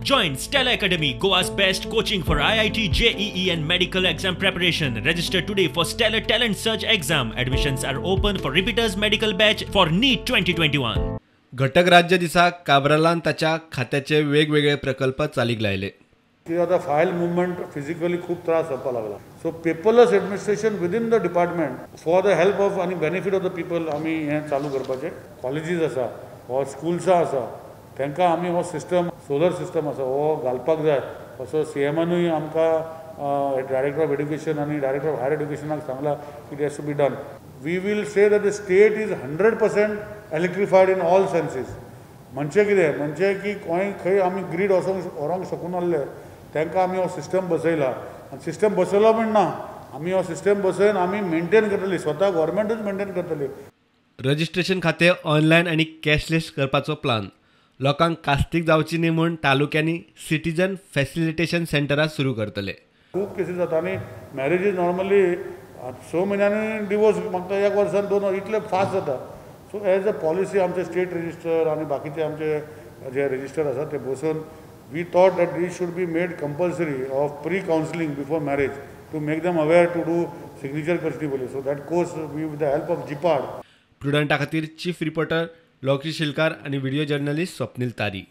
Join Stellar Academy, Goa's best coaching for IIT, JEE and medical exam preparation. Register today for Stellar Talent Search exam. Admissions are open for repeaters medical batch for NEET 2021. घटक राज्य दिसा काब्रालान ताच्या खात्याचे वेगवेगळे प्रकल्प चालीक लायले. आतां फायल मुवमेंट फिजिकली खूब त्रास जावपाक लागला. So paperless administration within the department for the help of आनी बेनिफीट ऑफ the people आमी हें चालू करपाचें. कॉलेजीस आसा वा स्कुल्सां आसा तांकां आमी हो सिस्टम सोलर सिस्टम आसा हो घालपाक जाय असो सीएमानूय आमकां डायरेक्टर ऑफ एड्युकेशन आनी डायरेक्टर ऑफ हायर एड्युकेशनाक सांगलां की it has to be done. We will say that the state is 100% electrified in all senses. म्हणजे कितें म्हणजे की खंय खंय आमी ग्रीड वचोंक व्हरोंक शकनासले तांकां आमी हो सिस्टम बसयला. आनी सिस्टम बसयलो म्हण ना, आमी हो सिस्टम बसयन आमी मेंटेन करतली, स्वता गव्हर्मेंटूच मेंटेन करतली. रजिस्ट्रेशन खातें ऑनलायन आनी कॅशलेस करपाचो प्लान. लोकांक कास्तीक जावची न्ही म्हूण तालुक्यांनी सिटीजन फॅसिलिटेशन सेंटरां सुरू करतले. खूब केसीस जाता आनी मॅरेजीस नॉर्मली 6 म्हयन्यांनी डिवोर्स मागता, 1 वर्सान 2 इतले फास्ट जाता. सो एज अ पॉलिसी आमचे स्टेट रजिस्टर आनी बाकीचे आमचे जे रजिस्टर आसा ते बसून we thought that this should be made compulsory of pre counselling before marriage to make them aware to do signature करची पयली. So that course we with the help of GPAD. प्रुडंटा खातीर chief reporter लोकी शिलकार आनी video journalist Swapnil तारी.